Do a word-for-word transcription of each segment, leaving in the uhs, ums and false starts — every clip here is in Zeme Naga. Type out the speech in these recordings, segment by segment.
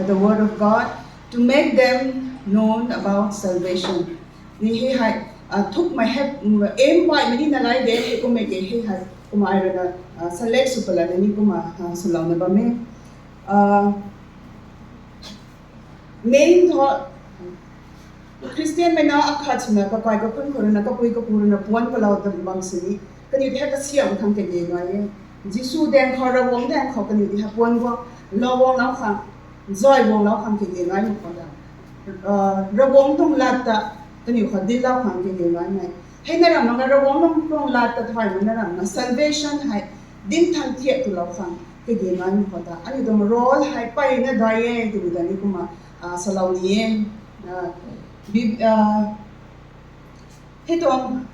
the word of God to make them known about salvation. Ni hei hai, ah, thuk mai he, mm, aim bai meni na lai de, he kum me ge hei hai, kum ai rena, ah, select su pala de ni kum a, ah, su lau na bam me. Ah, main tho, Christian mai na akhat suna kakai kakun ko rena, kapui kapu rena puan palau de bam sini. Kani de he kasiam khang ke de ngai ye. Jisu deng khau, Rawang deng khau kani de he puan gua, lau wang lau khang, zai wang lau khang ke de ngai mo khau da. Ah, Rawang tong lat ta, kani khau di lau khang ke de ngai mai. Hei na ram na Rawang tong, tong lat ta thai mai na ram na salvation hai, din thang thiak tu lau khang ke de ngai mo khau da. Ani dong role hai pai na dai ye, tu da ni kum a, ah, salau ni ye. Ah, Bib-, ah, Hei tong,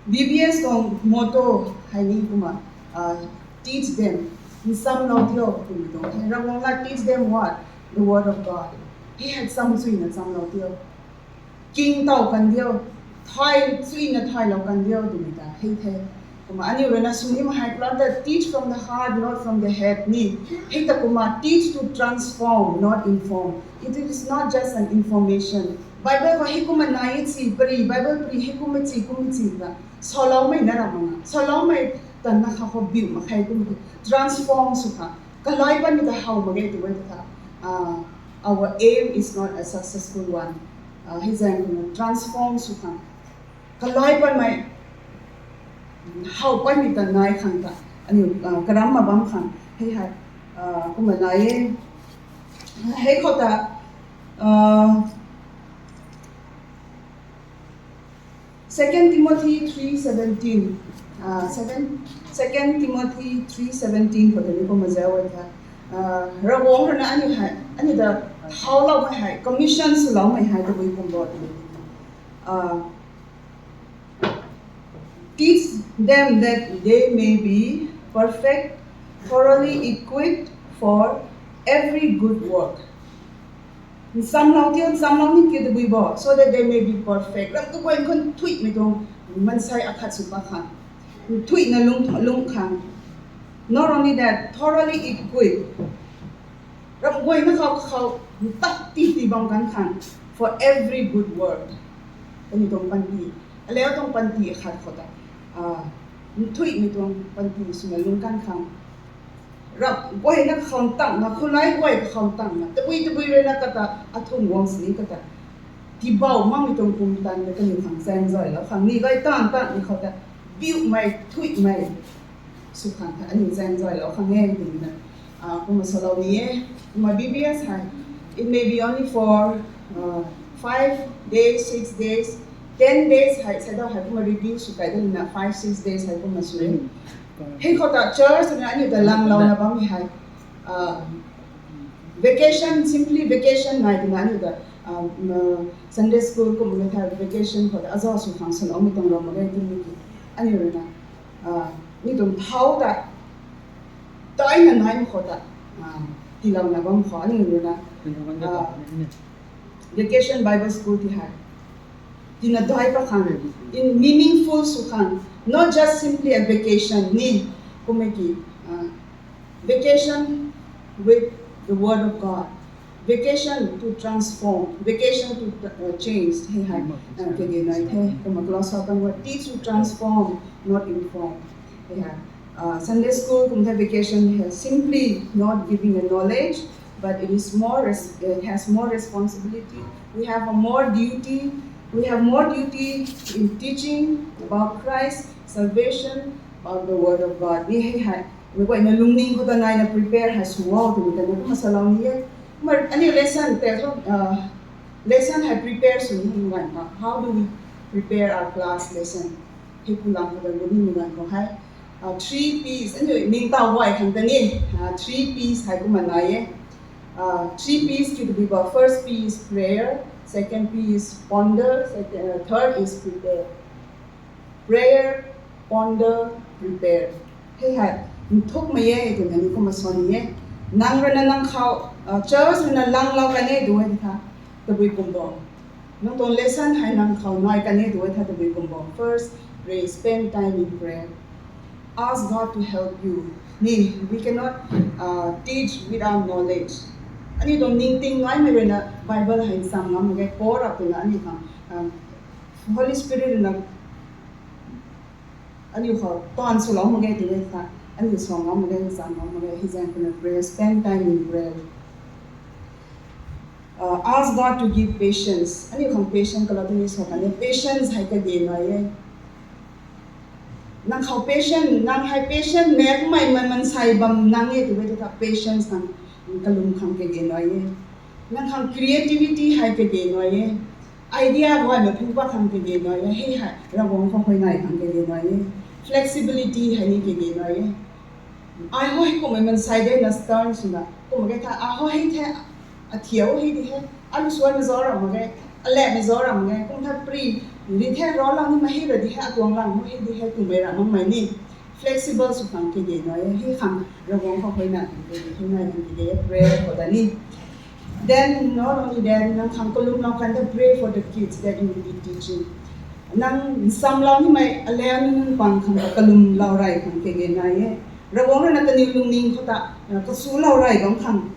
B B S tong motto hai ni kum a, ah, teach them, nsam lau dio, kum tong. Hei Rawang la teach them what? The word of God. Hei hai sam sui na sam lau dio. King tau kan dio, thai sui na thai lau kan dio, dumi da, hei the. Kum a, ani rena suni ma hai plan ta teach from the heart, not from the head ni. Hei ta kum a teach to transform, not inform. It is not just an information. Bible ko hei kum a nai chi, peri, Bible peri hei kum a chi, kum a chi ta. Salau mai na ra ma na. Salau mai ta na kha ko biu ma khai kum a. Transform su kha. Kalai pa mi ta hau ma gai tu bai ta. Ah, our aim is not a successful one. Ah, hei zang kum a transform su kha. Kalai pa mai, hau pa mi ta nai khang ta, ani, ah, karam ma bam khang, hei hai, ah, kum a lai ye. Hei khau ta, ah, Second Timothy three seventeen, ah, seven, Second Timothy three seventeen khau ta ni kum a zau ai ta. Ah, Rawang rena ani hai, ani da hau lau mai hai, commission su lau mai hai, ta bui kum bo ta ni. Ah, Teach them that they may be perfect, thoroughly equipped for every good work. Nsam lau tiu, nsam lau ni tiu de bui bo, so that they may be perfect. Ram tu koi nkun thui mi dong, mansai akhat su pa khang. Thui na lung, lung khang. Not only that, thoroughly equipped. Ram guai na khau khau, ntak ti ti bam kan khang, for every good work. Kani dong panti, aleu dong panti khat khau ta. Ah, nthui mi dong panti su na lung kan khang. Ram guai na khau ntang na, khulai guai khau ntang na. Tabui tabui re na kata, athung wang sini kata. Tibau ma mi dong kum tan na kani khang zang zai lau khang ni gai tan tan ni khau ta. Biu mai, thui mai. Su khang ta, ani zang zai lau khang e, ting na. Ah, kuma sa lau ni e, kuma B B S hai. It may be only for, uh, five days, six days, ten days hai, sa dau hai kuma review su kai de na, five, six days hai kuma su e. Hei khau ta church na ani ta lang lau na bam mi hai. Ah, vacation, simply vacation nai de na ani ta, ah, Sunday school kum me ta vacation khau ta, aza su khang sa lau mi tong lau ma gai ting ni ki. Ani ru na. Ah, mi dum thau ta, tai na nai mkho ta, ah, ti lau na bam kho, ani ru na, ah, Vacation Bible School ti hai. Ti na dai pa khang, in meaningful su khang, not just simply a vacation ni, kum me ki, ah, vacation with the Word of God. Vacation to transform, vacation to, uh, change, hei hai, uh, ke ge nai the, kuma class ha kan wa, teach to transform, not inform. Hei hai, uh, Sunday school kum the vacation has simply not giving a knowledge, but it is more res-, it has more responsibility. We have a more duty. We have more duty in teaching about Christ, salvation, about the Word of God. Ni hei hai, Ni guai na lungning ko ta nai na prepare hai su wau tu ta na kuma sa lau ni e. Mar, ani lesson te so, ah, lesson hai prepare su ni ngai ma. How do we prepare our class lesson? Hei ku lang ko ta ni ngai ko hai. Ah, three P's. Ani ning ta wai khang ta ni. Ah, three P's hai kuma nai e. Ah, three P's ki tu bi ba. First P is prayer. Second P is ponder. Second, uh, third is prepare. Prayer, ponder, prepare. Hei hai, nthuk mei e, tu na ni kuma sa ni e. Nang rena nang khau, uh, church rena lang lau ka ne du e di tha, tabui kum bo. Nang tong lesson hai nang khau nai ka ne du e tha, tabui kum bo. First, pray, spend time in prayer. Ask God to help you. Ni, we cannot, uh, teach without knowledge. Anui dong ningting ngai me rena Bible hai sam ngam ge, Paul ra pena anui ka, um, Holy Spirit na anui ka tan su lau me ge, tine ka, anui sa ngam me ge, sam ngam me ge, hizang pena prayer, spend time in prayer. Uh, ask God to give patience. Anui kang patience kala tuni sa kane patience hai ka ge nai ye. Nang kau patience, nang hai patience, nek mai man man sai bam nang ye tu be tu ka patience kang kalum kang ka ge nai ye. Nang kang creativity hai ka ge nai ye. Idea wai me pu pa kang ka ge nai ye. Hei hai, Ravguang kau hoi nai kang ka ge nai ye. Flexibility hai ni ka ge nai ye. Ai ho hei kum me man sai de na stern suna. Kum ge ta, a ho hei the, a thiau hei di he. A lu suan me zau ram ge, a le me zau ram ge, kum ta pri, di the ro lang ni ma hei ra di he, a tuang lang mo hei di he, kum me ram mang mai ni. Flexible su kang ka ge nai ye, hei kang Ravguang kau hoi na kang ka ge, hei nai kang ka ge, prayer kau da ni. Then, not only that, nang kang kalum lau kan da pray for the kids that you will be teaching. Nang sam lau ni mai, a le nang pang kang kalum lau rai kang ka ge nai ye. Ravguang ra na kaniu lungning kau ta, uh, kasu lau rai bam kang.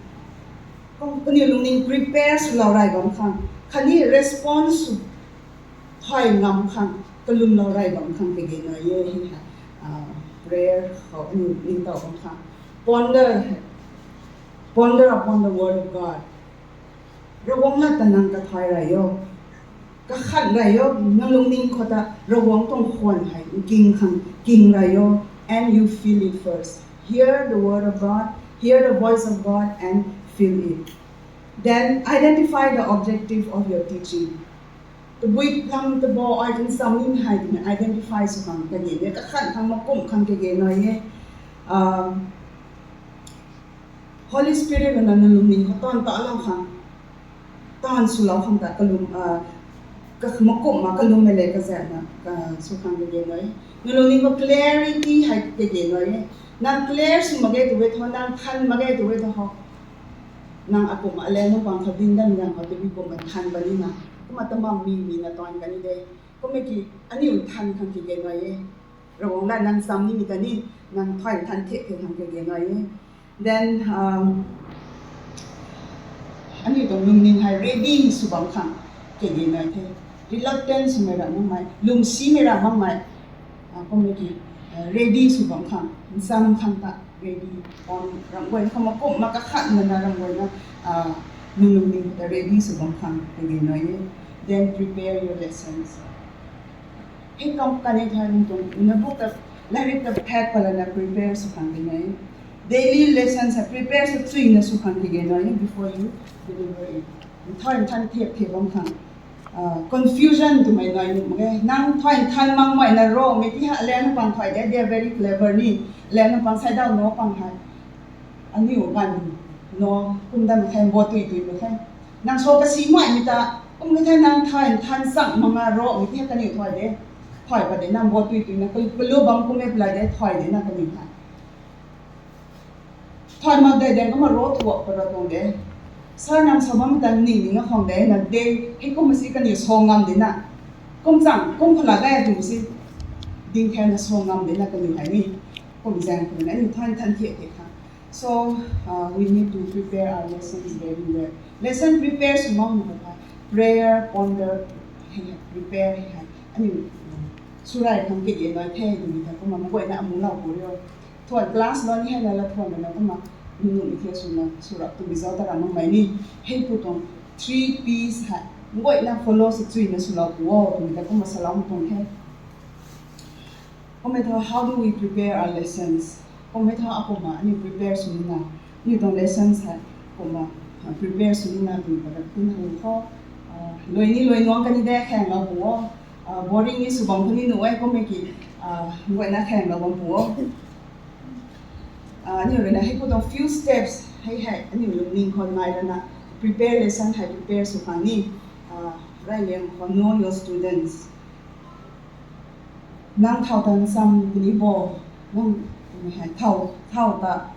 Kau kaniu lungning prepare su lau rai bam kang. Kani response su thai ngam kang, kalum lau rai bam kang ka ge nai ye, hei ha, uh, prayer kau kaniu ning tau bam kang. Ponder, ponder upon the word of God. Ravguang la ta nang ka thai rai yo. Kakhat rai yo, nang lungning kau ta Rawang tong huan hai, king khang, king rai yo, and you feel it first. Hear the word of God, hear the voice of God, and feel it. Then identify the objective of your teaching. Tebui lam tebau ai kan sam ning hai, identify su khang kage, ne kakhat khang makum khang kage nai ye. Um, Holy Spirit na nang lungning kau tan ta lau khang. Tan su lau khang ta kalum, ah, ka makum ma kalum me le ka zat na, ka su khang kage nai. Nang lungning kau clarity hai kage nai. Nang clear su mage tu we tho, nang than mage tu we tho. Nang akum a le nang bang kau ding dan nang kau tu bi kum ma than ba ni na. Kum ma tamam mi mi na tan ka ni de. Kum me ki, ani un than khang kage nai ye. Rawang la nang sam ni mi ta ni, nang thai than thek thek khang kage nai ye. Then, um, ani tong lungning hai ready su bam khang kage nai the. Reluctance su me ra mang mai, lungsi me ra mang mai. Ah, kum me ki, uh, ready su bam khang, sam khang ta ready. Um, rangwai na kau makum ma kakhat na na rangwai na, ah, nang lungning ta ready su bam khang kage nai ye. Then prepare your lessons. Hei kam kane thai nang tong, na book ta, lairik ta phat pa la na prepare su khang kage nai. Daily lessons ha prepare su chui na su khang kage nai before you deliver it. Thai than thek thek bam khang. Ah, confusion tu mai nai nu mage. Nang thai than mang mai na ro, me ti ha le na pang thai de, they are very clever ni. Le na pang sai dau no pang hai. Ani u gan no, kum dan khai mbo tui tui me khai. Nang so ka si mai mi ta, kum ka thai nang thai than sang manga ro, mi ti ha kani thai de. Thai pa de nang mbo tui tui na, kelu bam kum me pla de, thai de na kani thai. Thai ma dai dai kama ro tuak pa ra tong de. Sir nang sa bam ta ning ning a khang de na de, hei kum si kani so ngam de na. Kum chang, kum phala dai tu si. Ding khe na so ngam de na kani hai ni. Kum zang kum na ni than than thie thie kha. So, uh, we need to prepare our lessons very well. Lesson prepare su mang mu ka. Prayer, ponder, prepare, ani, surai khang ke ye na the ni ta kum ma ngoi na amu lau ko yo. Thuan class lo ni hai la la thuan na kum ma, nunu mi thie su na, sura tu mi zau ta ra mang mai ni, hei pu tong three P's ha, ngoi na follow su chui na su lau ku o, tu mi ta kum ma sa lau mu tong he. Kum me tho, how do we prepare our lessons? Kum me tho, a kum ma, ani prepare su ni na, ni tong lessons ha, kum ma, uh, prepare su ni na, tu mi ta kum ma tho, uh, loi ni loi nuang ka ni de khang lau ku o, uh, boring ni su bang ku ni nu ai kum me ki, uh, ngoi na khang lau bang ku o. Ah, anui rena hei ku tong few steps, hei hei, anui lungning kon ngai rena, prepare lesson hai prepare su khang ni, ah, rai liang kon know your students. Nang thau ta nsam kuni bo, nang, hai, thau, thau ta,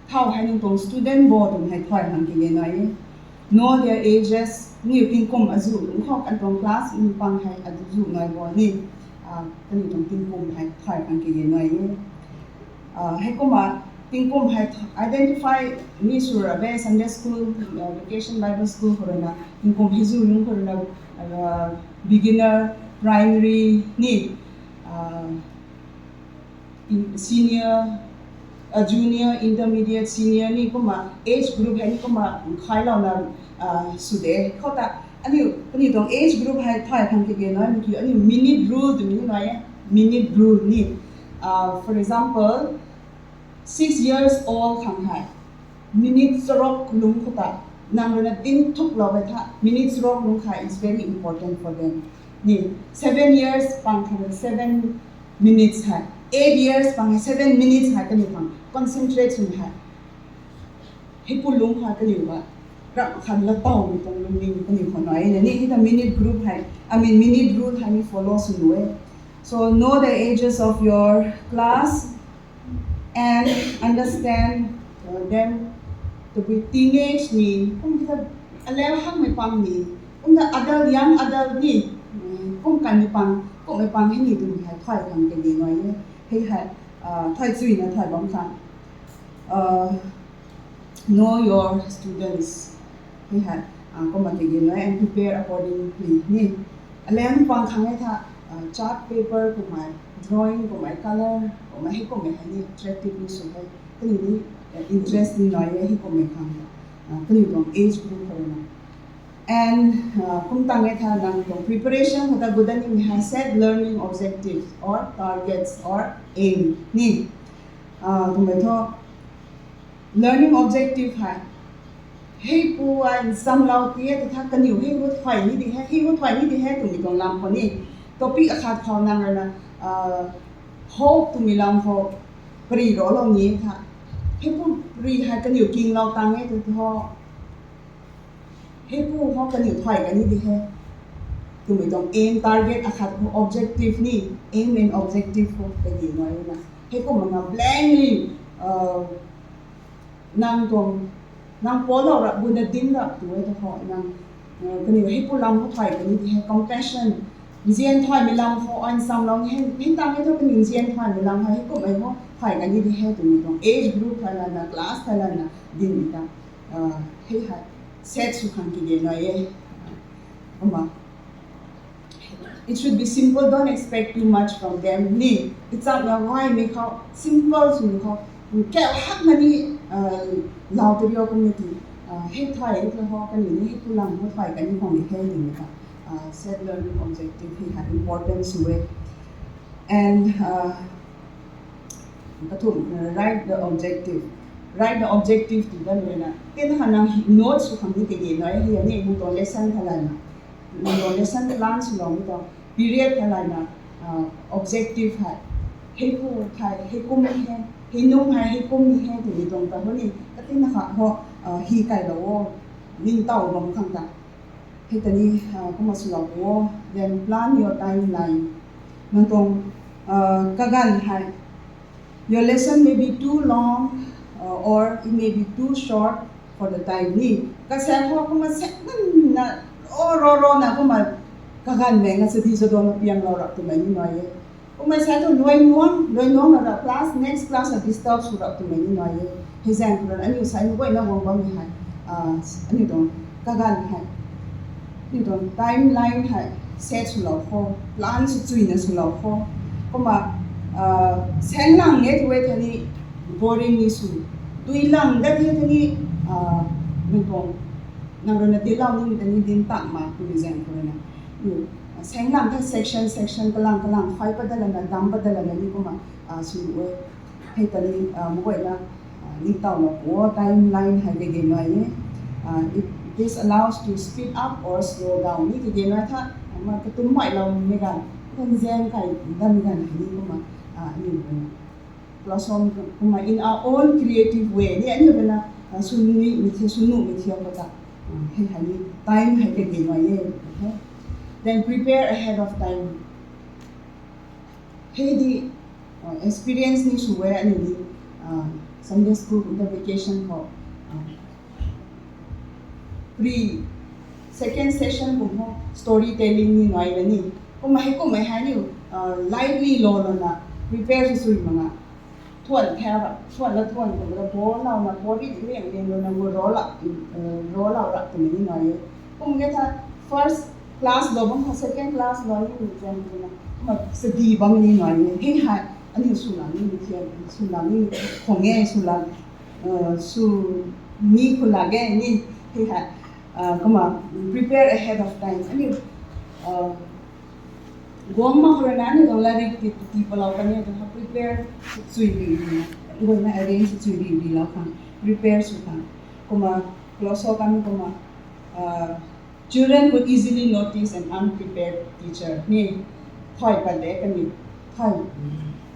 thau hai nang tong student bo, tum hai thai hang kige nai. Know their ages, ni tingkum a zu lung khok an tong class, ni pang hai a zu ngai bo ni, ah, kani tong tingkum hai thai kan ke ye ngai. Ah, hei kum a, Tingkum hai identify ni surabe Sunday school, uh, vacation Bible school khorana, tingkum hizu lung khorana, uh, beginner, primary ni, uh, in-, senior, uh, junior, intermediate, senior ni kumma age group hai ni kumma khai lau na, uh, sude. Kau ta, aniu, aniu tong age group hai thai khang ke ge na, aniu, aniu minute rule du ni na ye, minute rule ni. Uh, for example, six years old khang hai, minute serok lung kau ta, nang runa din thuk lau be tha, minute serok lung hai is very important for them. Ni, seven years pang khang seven minutes hai, eight years pang hai seven minutes hai kani pang, concentrate sun hai. Hipu lung hai kani ba, rak khan la tau mi tong lung ni kani khon ai, ni hita minute group hai, I mean minute rule hai ni follow sun we. So know the ages of your class and understand, uh, them to be teenage ni, kum hita aleu hang me pang ni, kum da adult, young adult ni, mm, kum kan me pang, kum me pang hi ni du ni hai thai khang ke ni ngai ye. Hei hai, uh, thai chui na thai bam khang. Uh, know your students. Hei hai, uh, kumma ke ni ngai and prepare accordingly ni. Aleu pang khang e tha, uh, chart paper kumai, drawing kumai, color kumai, hei kumai hai ni attractive ni su hai. Kani ni, uh, interest ni ngai ye hei kumai khang. Uh, kani tong age group khorana. And, uh, kum tang e tha nang tong preparation hota guda ni mi hai set learning objectives or targets or aim ni. Uh, kum be tho learning objective hai. Hei pu a nsam lau ti e, te tha kaniu hei gu thai ni di he, hei gu thai ni di he, tu mi tong lam ko ni. Topic a khat khau nang rana, uh, hope tu mi lam ko, peri ro lau ni tha. Hei pu peri hai kaniu king lau tang e, tu tho. Hei pu ho kaniu thai kani di he. Tu mi tong aim, target a khat ko objective ni, aim and objective ko kani ngai na. Hei pu manga blank ni, uh, nang tong, nang po lau rap gu da din rap tu e to ho, nang, uh, kaniu hei pu lam ho thai kani di he, compassion. Nzian thai mi lam ho, an sam lau ni he, hei tang e to kaniu nzian thai mi lam hai, hei pu mai ho thai kani di he, tu mi tong age group thai la na, class thai la na, din mi ta. Uh, hei hai, set su khang ki de ngai ye. Ama. It should be simple, don't expect too much from them. Ni, i chak na wai mi khau, simple su mi khau. Keu hak na ni, uh, lau te rio kum ni ti, uh, hei thai, hei thai ho, kani ni, hei pu lam ho thai, kani khong ni hei ni mi ta. Uh, set learning objective, hei hai important su we. And, uh, Kathum, uh, write the objective. Write the objective ti da lu na. Ten ha nang hi note su khang ni te ge nai hi ne, nang to lesson thalai na. Nang to lesson plan su lau ni to. Period thalai na. Uh, objective hai. Hei pu hai, hei kum ni he. Hei nung hai, hei kum ni he. Ti ni tong ta ho ni. Katin na ha ho, uh, hi kai lau o. Ning tau bam khang ta. Hei tani, uh, kuma su lau o, then plan your timeline. Nang tong, uh, kagan hai. Your lesson may be too long, uh, or it may be too short for the time ni. Ka se ho kuma se na, ro, ro, ro na kuma kagan me nga se di zo do na piang lau rap tu me ni nai ye. Kumai sai tu loi nuang, loi nuang na ra class, next class a disturb su ra tu me ni nai ye. Hei zang kuran aniu sai nu goi na wang bam ni hai. Ah, aniu dong, kagan hai. Aniu dong, timeline hai, set su lau ko, plan su chui na su lau ko. Kuma, ah, seng lang nge tu we tani boring ni su. Tui lang da te tani, ah, aniu dong, nang rona te lau ni tani din tak ma, tu hei zang kuran na. Aniu, Seng lang te section, section, kalang, kalang, fai pa da lana, dam pa da lana, ni kuma, ah, su we. Hei tani, ah, mugoi na, ah, ni tau na po, timeline hai de ge nai ye. Ah, it, this allows to speed up or slow down. Ni de ge nai tha, ma katum mai lau mi gan, kan zeng kai da mi gan ni kuma, ah, ni we. Classroom kuma in our own creative way. Ni aniu bena, ah, sunu ni, mi thie sunu, mi thie ko ta. Ah, hei hai ni time hai ke de ngai ye. Okay? Then prepare ahead of time. Hei di, ah, experience ni su we aniu ni, ah, Sunday school, winter vacation ko. Ah, Pre, second session kum ho storytelling ni ngai le ni. Kum hei kum hei hai ni, uh, lightly lo lo na, prepare su sui manga. Thuan the ra, thuan la thuan kum ra bo lau na bo ri di meng meng lu na gu ro la, eh, ro lau ra kum ni ngai. Kum ge ta first class lo bam ka second class lo ni mi zang ni na. Ma se di bam ni ngai. Hei hai, ani su la ni mi thian, su la ni mi khong e, su la, eh, su ni ku la ge ni, hei hai, eh, kuma prepare ahead of time. Ani, eh, Guang ma hore na ni dong la ri ti, ti pa lau ka ni dong ha prepare chui bi bi na. Guang na arrange chui bi bi lau kan. Prepare su kan. Kuma, close ho kan kuma, ah, children would easily notice an unprepared teacher. Ni, thai pa de ka ni. Thai.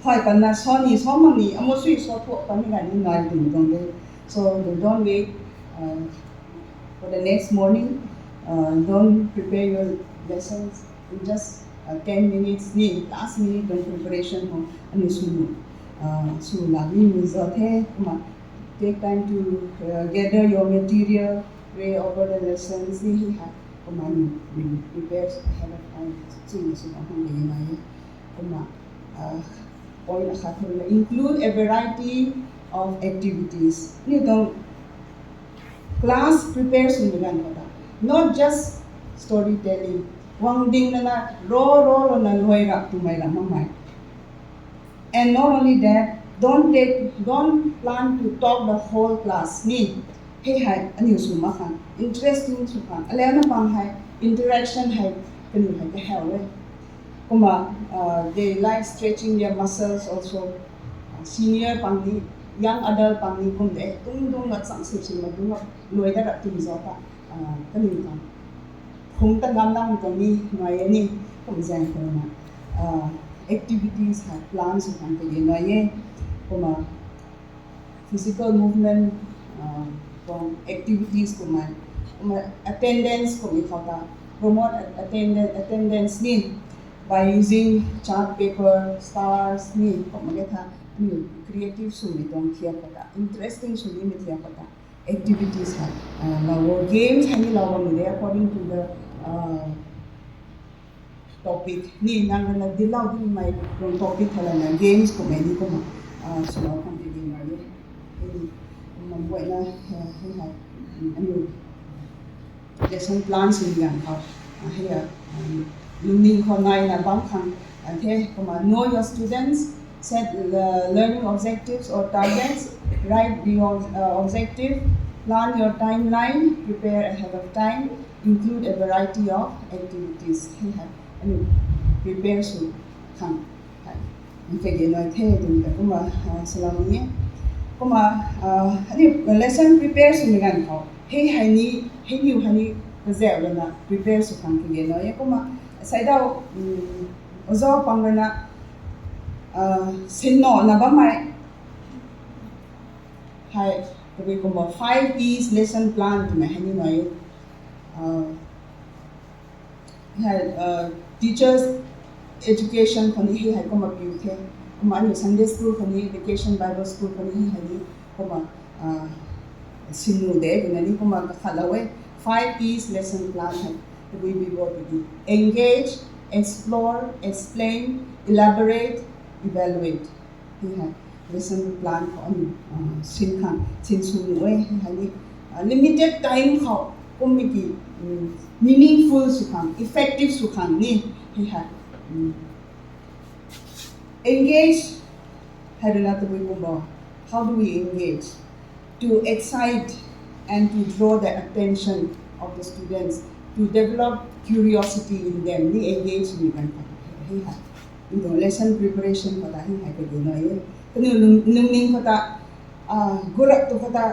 Thai pa na so ni, so ma ni, amo sui so thuak pa ni ga ni nai ding dong de. So, they don't wait, uh, for the next morning, uh, don't prepare your lessons in just, uh, ten minutes ni, last minute dong preparation ho, ani su, uh, su la ni mi za the, kuma, take time to, uh, gather your material, pray over the lessons ni hi ha, kuma ni, ni prepare ahead of time, su ni su ba hong ni mai, kuma, uh, point a khat hong include a variety of activities. Ni dong class prepare su ni gan kata. Not just storytelling. Wang ding na na ro ro ro na loi ra tu mai ra mang mai. And not only that, don't take, don't plan to talk the whole class. Ni, hei hai, ani su ma kan, interesting su kan. Ale na bang hai, interaction hai, kanu hai ke hai we. Kuma, uh, they like stretching their muscles also. Uh, senior pang ni, young adult pang ni kum de, tung dung ga chang se se ma dung ga loi da ra tum zo ta, uh, kanu kan. Hung ta ngam lang tong ni, ngai ni, kum zang kum na, uh, activities ha, plans ha, kan te ni ngai ye, kuma, physical movement, uh, from activities kum mai, kuma, attendance kum i kau ta, promote at-, attendance, attendance ni, by using chart paper, stars ni, kum ma ge ta, ni, creative su mi dong thia kau ta, interesting su ni mi thia kau ta. Activities ha, uh, lau games ha ni lau bam de according to the, uh, topic. Ni nang na di lau di mai rong topic ha la na games kum mai ni kum, uh, su lau kan di di mai ni. Ni, kum mai buai na, uh, hei hai, um, anu lesson plan su ni yang kau, uh, hei ya, um, learning kau nai na bam kan, uh, the, kuma, know your students, set, uh, learning objectives or targets, write the ob-, uh, objective, plan your timeline, prepare ahead of time, include a variety of activities. Hei hai, ani prepare su kan. Hai. Ni ke ge noi the, dun da kuma, uh, salam ni. Kuma, uh, ani lesson prepare su ni gan kau. Hei hai ni, hei ni hai ni, ka ze na prepare su kan ke ge noi. Kuma, sai dau, um, ozo pang na, uh, sin no na ba mai. Hai, tabi kumba five P's lesson plan tu me hai ni noi. Uh, hai, uh, teachers education kau ni hei hai kumba piu the. Kumba ani Sunday school kau ni, vacation Bible school kau ni hei hai ni kumba, uh, sinu de, guna ni kumba kakhat lau e. Five P's lesson plan hai. Tabi bi bo tabi. Engage, explore, explain, elaborate, evaluate. Hei hai, lesson plan kau ani, uh, sin kan, sin su nu e, hei hai ni, uh, limited time kau, kum mi ki, um, meaningful su kan, effective su kan ni, hei hai, um, engage, hai runa tabi kumba, how do we engage? To excite and to draw the attention of the students, to develop curiosity in them, ni engage ni kan kau, hei hai. Ni dong lesson preparation kau ta hei hai ke di noi e. Kanu lung-, lungning kau ta, ah, gurap tu kau ta,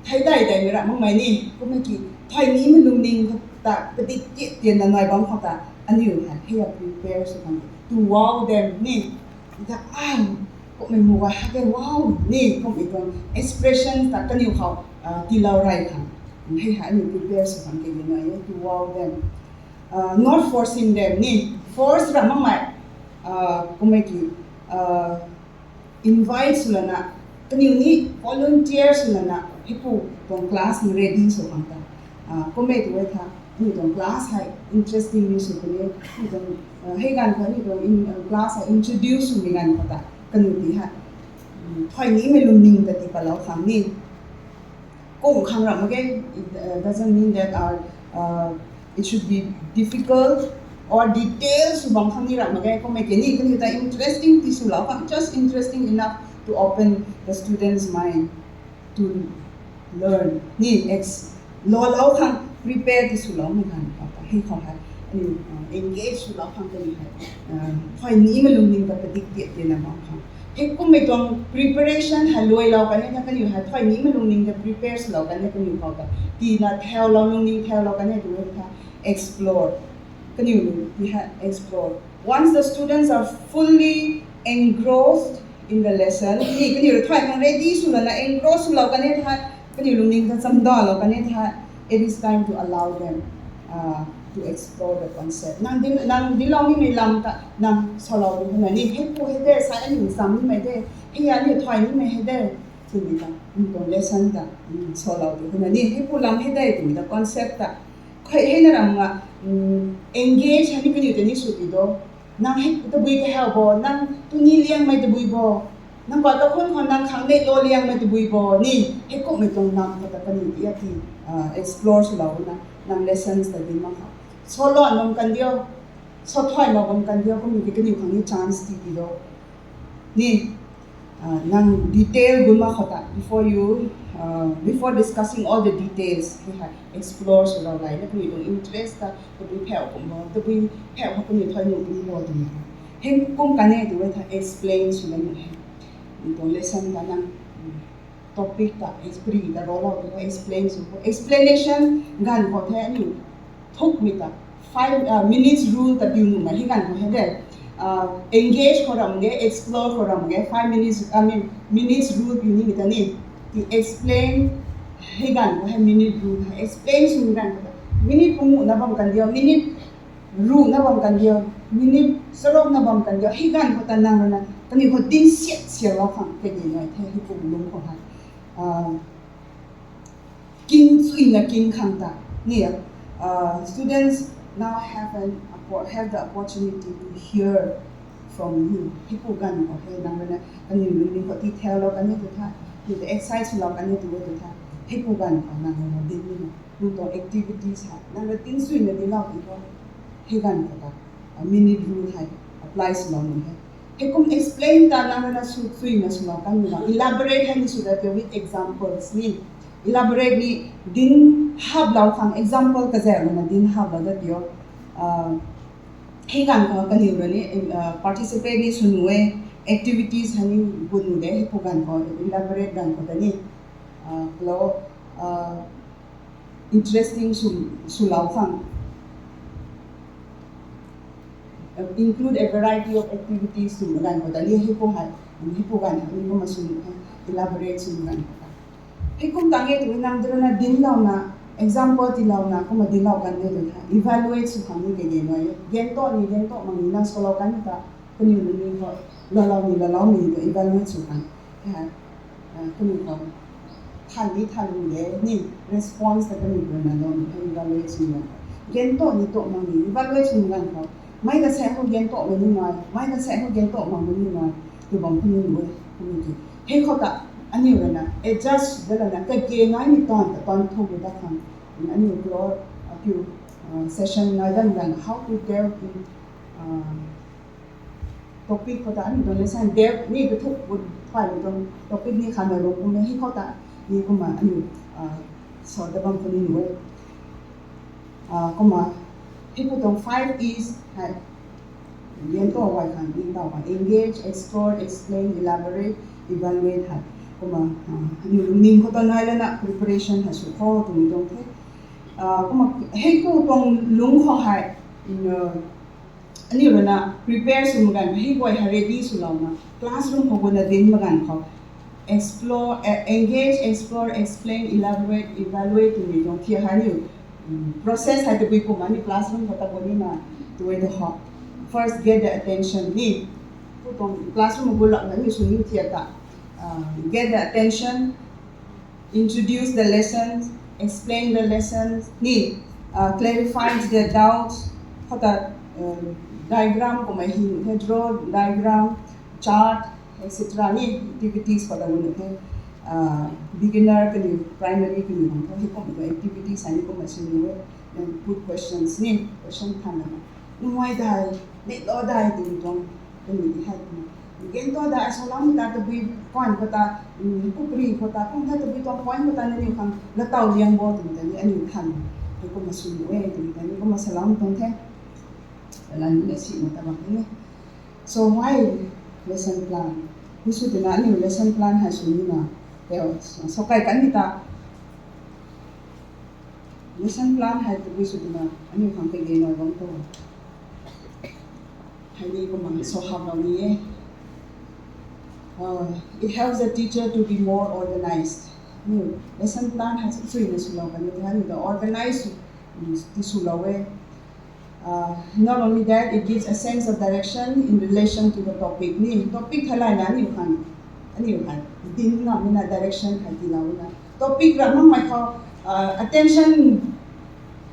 thai dai dai mi ra mang mai ni, kum mi ki, thai ni mi lungning kau ta, pedi ki tien na noi bam kau ta, aniu hai, hei a prepare su kan, to wow them ni, da, ah, kum mi mu wa ha ke wow ni, kum mi dong expression ta kaniu kau, ah, ti lau rai kan, hei hai aniu prepare su kan ke di noi e, to wow them. Uh, not forcing them ni, force ra mang mai, uh, kum mi ki, uh, invite su la na, kaniu ni volunteer su la na, hei pu tong class ni ready su kan ta. Uh, kum mi tu e ta, ni tong class hai interesting ni su kane, ni tong, uh, hei gan kau ni tong in, uh, class hai introduce su mi gan kau ta, kanu ti hai. Thoi ni me lungning ta ti pa lau khang ni. Kung khang ram ge, it, uh, doesn't mean that our, uh, it should be difficult or details su bang khang ni ram ge, kung me ke ni, keni ta interesting ti su lau khang, just interesting enough to open the student's mind to learn. Ni ex-, lo lau khang prepare ti su lau me kan pa ta. Hei khang hai, ani, uh, engage su lau khang keni hai. Uh, thoi ni me lungning ta pedik ti ti na bang khang. Hei kum me tuang preparation ha loi lau kane ta kani ha thoi ni me lungning ta prepare su lau kane kani pa ta. Ti na theu lau lungning theu lau kane tu ta explore. Kani lu ti ha explore. Once the students are fully engrossed in the lesson, ni kani lu thoi khang ready su lau na engross su lau kane ta, kani lungning ta chamda lau kane ta, it is time to allow them, uh, to explore the concept. Nang din, nang din lau ni me lam ta, nang so lau di huna ni, hei pu hei de, sa ani sam ni me de, hei ya ni thoi ni me hei de, tuni ta, mm, tuang lesson ta, mm, so lau di huna ni, hei pu lam hei de, tuni ta concept ta. Khoi hei na ram nga, mm, engage hani kani ta ni su di do. Nang hei tabui ka hau bo, nang tuni liang mai tabui bo, nang pa ka khun khon nang khang nei lo liang mai tabui bo, ni hei kum me tuang nang ka ta kani ya ti, ah, explore su lau na, nang lessons ta din ma ha. So lo nong kan dio, so thoi lo bam kan dio, kum me kani khang ni chance ti di do. Ni, ah, nang detail gun ma khota, before you, ah, before discussing all the details, ni ha explore su lau lai, na kani tuang interest ta, tabui pheu kum bo, tabui pheu ha kani thoi nu kum bo, tu ni. Hei kum kane tu we ta explain su lau ni he. Ni tuang lesson ta nang, mm, topic ta, expre ta ro lau tu explain su. Explanation gan ko the ni thuk mi ta. Five, uh, minutes rule ta piu nu ma hi gan ko he de. Uh, engage ko ram ge, explore ko ram ge, five minutes, I mean, minutes rule piu ni mi ta ni. Ti explain hi gan ko he minute rule, explain su mi gan ko ta. Minute kum na bam kan dio, minute ru na bam kan dio, minute serok na bam kan dio, hi gan ko ta nang na, kani ko din siat siat lau khang ke ni nai the, hi kum lung ko ha. Uh, King sui na king khang ta. Ni, uh, students now have an oppo-, have the opportunity to hear from you. Hei pu gan ko he nang na, kani lungning ko ti theu lau kane tu tha, ni te excite su lau kane tu tu tha. Hei pu gan ko nang na din ni na. Ni tuang activities ha. Nang na tin sui na di lau ko. Hei gan ko ta. A minute rule hai. Apply su lau ni he. Hei kum explain ta nang na su sui na su lau kan ni lau. Elaborate hai ni su da te with examples ni. Elaborate ni din hap lau khang example ka ze na din hap lau da tio. Uh, hei gan ko kani ru ni, uh, participate ni su nu e activities hai ni gu nu de hei pu gan ko elaborate gan ko da ni. Uh, lo, uh, interesting su, su lau khang. Include a variety of activities su gan ko da ni hei pu hai, hei pu gan ni ko ma su elaborate su gan ko da. Hei kum ta nge tu nang dro na din lau na, example ti lau na, kum ma din lau kan de tu tha, evaluate su khang ni ke de nai, gen to ni, gen to mang ni nang so lau kan ta, kani lungning ko, la lau ni, la lau ni tu evaluate su khang. Ha, ah, kani ko, than ni than lu le, ni response ta kani ko na lau ni, evaluate su lau. Gen to ni to mang ni, evaluate su gan ko. Mai ka se ko gen to mang ni mai, mai ka se ko gen to mang ni mai, tu bam kani lu e, kani ki. Hei ko ta, ani ru na, adjust de la na, ka ge nai ni ton, ta ton to bu da khang. Ani ru klo, a piu, ah, session nai dan dan, how to deal with, ah, topic ko ta ani don lesson depth ni ka thuk bu thai ni don topic ni khan na ro kum hei ko ta ni kum ma ani, ah, so da bam ko ni ni we. Ah, kum ma hei ko tong five E's hai. Yen to wai khan ni ta wa engage, explore, explain, elaborate, evaluate hai. Kum ma, ah, ani lungning ko ta nai le na preparation hai su ko tu ni don the. Ah, kum ma hei ko tong lung ko hai. Mm, Ani ru na prepare su megan, hei guai ha ready su lau na, classroom ko gu na din megan ko. Explore, eh, engage, explore, explain, elaborate, evaluate, tu ni dong tia ha ni, mm, process hai te bui kum ani classroom ko ta gu ni na, tu ai de ho. First, get the attention ni. Pu tong classroom gu lak na ni su ni tia ta. Ah, get the attention, introduce the lessons, explain the lessons, ni, uh, clarifies the doubts, kota, uh, diagram ko mai hin, draw diagram, chart, et cetera ni activities pa da wun te, beginner keni, primary keni hang ta, hikum activities ani kum ma sing ni we, put questions ni, question than na. Numai dai, ne lo dai ding tong, keni di hai. Gen to da, ai so lam ta tabui point ko ta, pupri ko ta, kum ta tabui tong point ko ta, ne ni hang la tau liang bo, tum ta ni, ani than, hikum ma sing ni we, tum ta ni, kum ma salam tong te. Lan ne si ma ta bak ni. So why lesson plan? Ni su tena ni lesson plan hai su ni na. Teo, so kai kan ni ta. Lesson plan hai tu su tena, ani khang te ge noi bang to. Hai ni ko mang so hap lau ni e. Uh, it helps the teacher to be more organized. Ni lesson plan hai su sui ne su lau kan ni ta ni da organize ti su lau e. Uh, not only that, it gives a sense of direction in relation to the topic. Ni topic thalai na ni kan, ani kan. Din na mina direction hai di lau na. Topic ra mang mai kau, uh, attention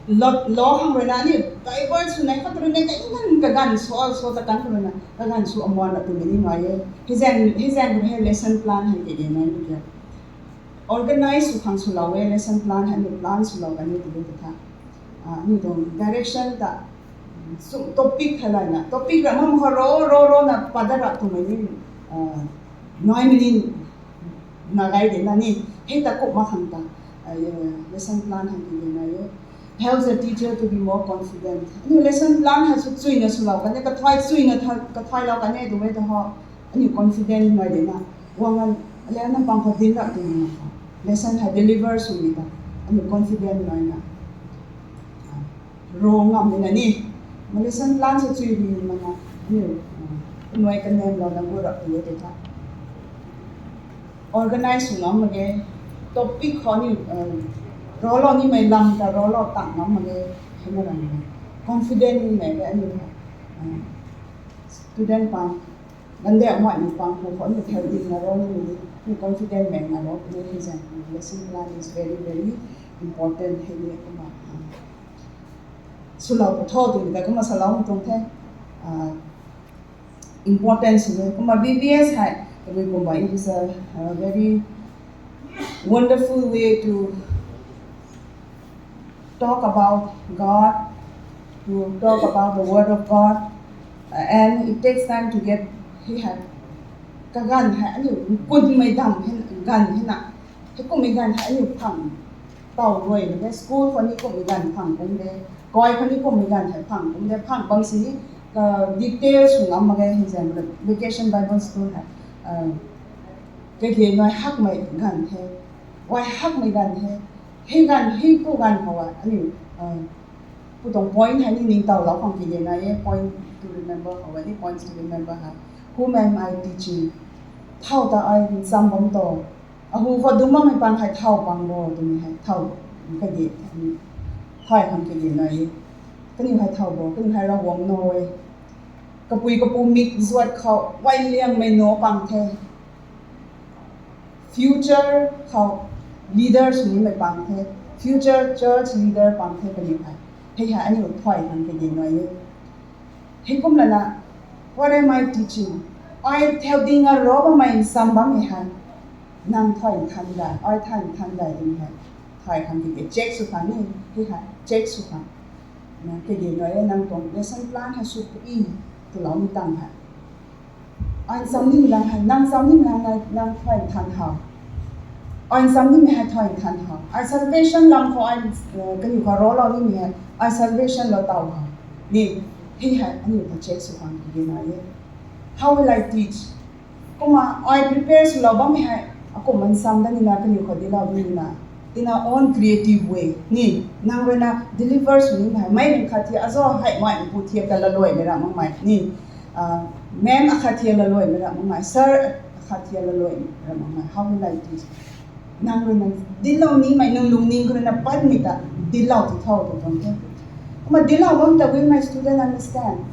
lo, lo hang rena ni divert su nai kau rena ka ingan ka gan so, so ta kan rena ka gan su amon na tu ni mai e. Hizan, hizan he lesson plan hai ke ni mai ni ke. Organize su khang su lau e, lesson plan hai ni plan su lau kan ni tu ta. Ah, ni dong direction ta, su topic thalai na, topic ra mam kha ro, ro, ro na pa da ra tu mai ni, ah, nine minute na gai de na ni, he ta ko ma khang ta, ah, lesson plan hai ni na ye. Helps the teacher to be more confident. Ani lesson plan hai su sui ne su lau kan ni, ka thai sui ne tha, ka thai lau kan ni tu mai ta ho. Ani confident mai de na. Wang an, ale na pang ko din ra tu ni na. Lesson hai deliver su ni ta. Ani confident mai na. Ro ngam ni na ni. Ma lesson plan su sui ni ma na. Ani, ah, noi ka nem lau na gu ra tu de ta. Organize su ngam ma ge, topic kha ni, eh, ro lau ni mai lam ta ro lau tang ngam ma ge, hena ram ni. Confident ni mai ge ani, eh, student pang, gande amai ni pang ko kha ni thel di na ro ni ni, ni confident mai na ro ni hizan, lesson plan is very, very important he ni kuma, ah, su lau ko tho tu ni da kuma sa lau tong the, ah, importance ni, kuma V B S hai, tabui kumba, it is a, a very wonderful way to talk about God, to talk about the Word of God, uh, and it takes time to get, he hai, ka gan hai, ani kun mai dam he, gan he na, he kum mai gan hai, ani phang, tau roi, ne school kha ni kum mai gan phang kum de, koi kha ni kum mai gan hai phang kum de, phang bam si, uh, details su ngam ma ge, he zan, Vacation Bible School hai, uh, ke ge noi hak mai gan he, wai hak mai gan he, he gan, he pu gan kha wa, ani, uh, pu tong point hai ni ning tau lau khang ki ge na ye, point to remember kha wa, ni points to remember hai. Whom am I teaching? Thau ta ai sam bam to. A hu kha dum bam mai pang hai thau pang bo, tu ni hai thau, ka ge, thai khang ki ge na ye. Kani hai thau bo, kani hai ra wang no we. Kapui kapu mik zuat kha, wai liang mai no pang the. Future kha leaders ni mai pang the. Future church leader pang the kani hai. He hai ani thai khang ki ge na ye. He kum la na, what am I teaching? Ai theu ding a ro ba mai sam bam mi hai. Nang thai than da, ai thai than da ding hai. Thai khang ki ge check su khang ni, he hai, check su khang. Na ke ge noi nang tong lesson plan hai su pu i, tu lau mi tang hai. Ai sam ni mi lang hai, nang sam ni mi lang hai, nang thai than hau. Ai sam ni mi hai thai than hau. Ai salvation lam kha ai, eh, kani kha ro lau ni mi hai, ai salvation lau tau hau. Ni, he hai, ani ta check su khang ki ge na ye. How will I teach? Kuma ai prepare su lau bam mi hai, a kum man sam da ni na, kani kha di lau ni na. In our own creative way, ni, nang rena deliver su ni hai, mai ning kha ti, a zo hai mai pu ti ka la loi me ra mang mai, ni. Ah, ma'am a kha ti la loi me ra mang mai, sir a kha ti la loi me ra mang mai, how will I teach? Nang rena dilau ni mai nang lung ning rena pat mi ta dilau ti thau tu tong te. Kuma dilau bam ta we my student understand.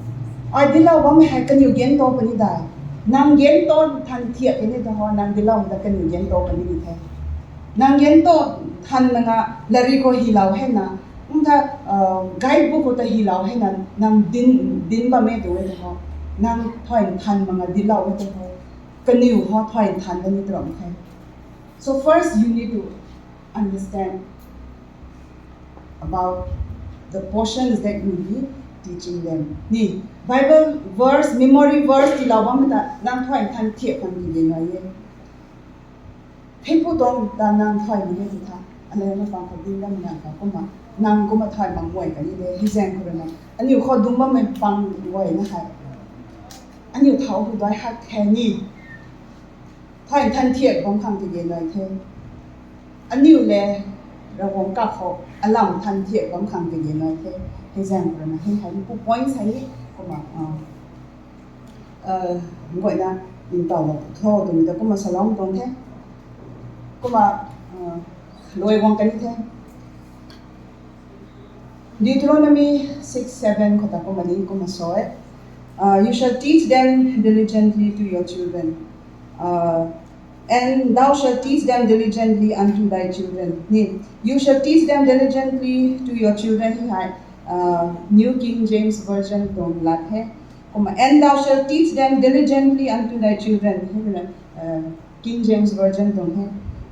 Ai dilau bam mi hai kaniu gen to pa ni dai. Nang gen to than thiak ke ni ta ho, nang dilau ta kaniu gen to pa ni ni the. Nang gen to than ma nga lari ko hi lau he na. Nta, uh, guide book ko ta hi lau he na. Nang din, din bam me tu we ta ho. Nang thoi than ma nga dilau we ta ho. kaniu hua thai than da ni trom kai. So first you need to understand about the portions that you be teaching them. Ni Bible verse, memory verse ti lau bam ta nang thai than thiep kan di le na ye. Thei pu tong da nang thai mi ne ta. Ale na pang ka din da mi na ka kuma nang kuma thai mang wai ka ni le hi zeng ko na. Aniu kho dung bam me pang wai na hai. Aniu thau hu dai hak he ni. Thai than thiep bam khang ti ge nai the. Aniu le Rawang ka kho alam than thiep bam khang ti ge nai the. He zeng ko na he hai pu point sai ni kuma. Ngoi na ning tau la tho tu mi da kuma salong tong the. Kuma loi wang ka ni the. Deuteronomy six seven kota kuma ni kuma so e. Uh, you shall teach them diligently to your children. Uh, and thou shalt teach them diligently unto thy children. Ni, you shall teach them diligently to your children. Hi hai, uh, New King James Version tong lat he. Kuma, and thou shalt teach them diligently unto thy children. Hi hai, uh, King James Version tong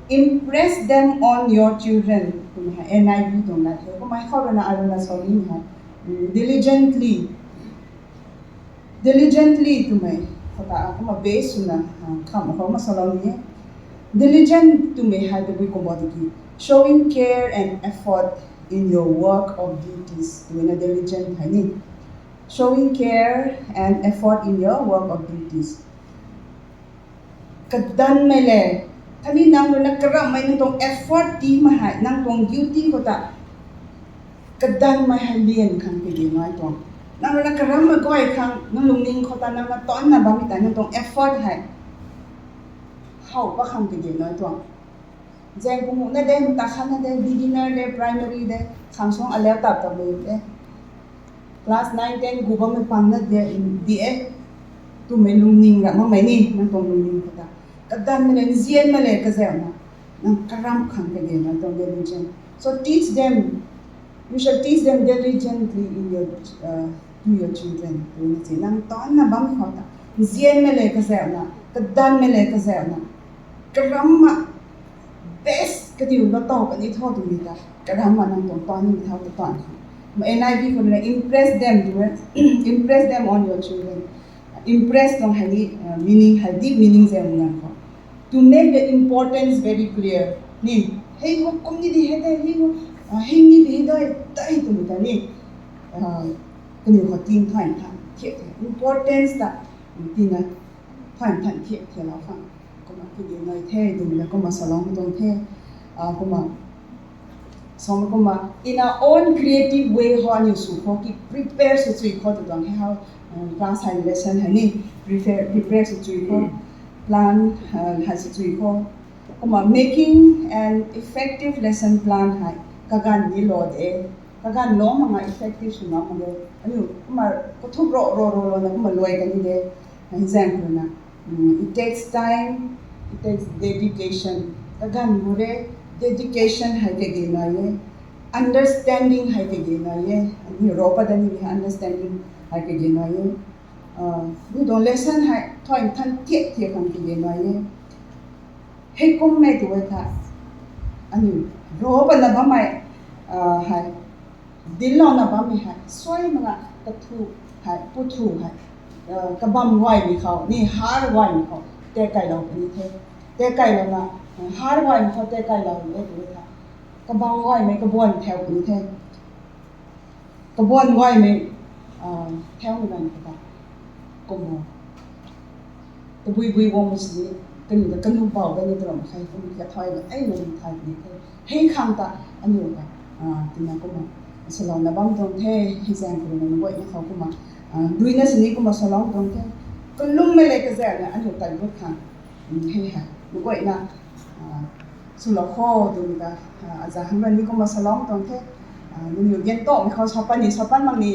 he. Impress them on your children. Kuma hai, N I V tong lat he. Kuma hai, kau rana aruna soli hai. Mm, diligently. Diligently tumei, kata kuma be suna, ah, kam ko ma solo ni. Diligent tumei hai de bui ko body ki. Showing care and effort in your work of duties. Tumei na diligent hai ni. Showing care and effort in your work of duties. Kedan mei le, kani nang runa keram mei nang tong effort ti mei hai, nang tong duty kota. Kedan mei hai lien khang ke di nai tong. Nang runa keram mei goi khang, nang lungning kota nang na ton na bam mi ta nang tong effort hai. Hau pa khang ke di nai tong. Zeng pung ne de, mta khan ne de, beginner de, primary de, khangsong aleu tap tap lu de. Class nine, ten gu bam me pang ne de, di e. Tumei lungning ra, ma mei ni, nang tong lungning kota. Kadan me le, nzien me le, kazeu na. Nang karam khang ke de, nang tong diligent. So teach them, you shall teach them diligently in your, uh, to your children. Tumei chi, nang ton na bam kota. Nzien me le, kazeu na, kadan me le, kazeu na. Karam ma, best kadiu ba tau kani thau tu mi ta. Karam ma nang tong pa ni thau ta tan. Ma N I V ko le impress them tu, impress them on your children. Impress tong hai ni, uh, meaning hai deep meaning ze nang ko. To make the importance very clear. Ni, hei ho kum ni di he de, hei ho, uh, hei ni di he de, tai tu mi ta ni. Uh, kani ho tin thai thai, thiep thiep. Importance ta, tin na. Thai than thiep thiep lau khang. Kuma ki di nai the, dum le kuma salong dong the. Ah, kuma. Song kuma, in our own creative way, ho aniu su ho ki prepare su chui ho tu dong he hau, um, class hai lesson hai ni, prepare, prepare su chui ho, plan, uh, hai su chui ho. Kuma, making an effective lesson plan hai, kagan ni lo de, kagan lo ma nga effective su na ma de. Aniu, kuma, kuthuk ro, ro, ro, lo na kuma loi ka ni de. Example na, mm, it takes time, it takes dedication. Kagan gure dedication hai ke ge na ye, understanding hai ke ge na ye, ani ro pa da ni understanding hai ke ge na ye. Ah, ni dong lesson hai, thoi than thiep thiep kan ke ge na ye. Hei kum mei tu we ta, ani ro pa na ba mai, ah, hai, Dil lau na bam mi hai, soi manga, kathu hai, puthu hai, eh, kabam wai mi kau, ni har wai mi kau, te kai lau puni the. Te kai lau na, eh, har wai mi kau, te kai lau ni le tu le tha. Kabam wai mi, kabuan theu puni the. Kabuan wai mi, ah, theu mi nan kata. Kumo. Tabui bui wang mi si, kanu da kanu bau da ni trom kai, kanu ka thai da, ai, na thai ni the. Hei khang ta, aniu ka, ah, tina kuma, salon na bam dong the, hei zang kuma na boi na kau kuma, ah, dui na sini kuma salon dong the, kelum me le ka zang na aniu tai bu khang, mm, hei ha, na boi na, ah, sulo kho dong da, ah, aza hang ni kuma salon dong the, ah, aniu gen to, mi kau sapan ni, sapan mang ni,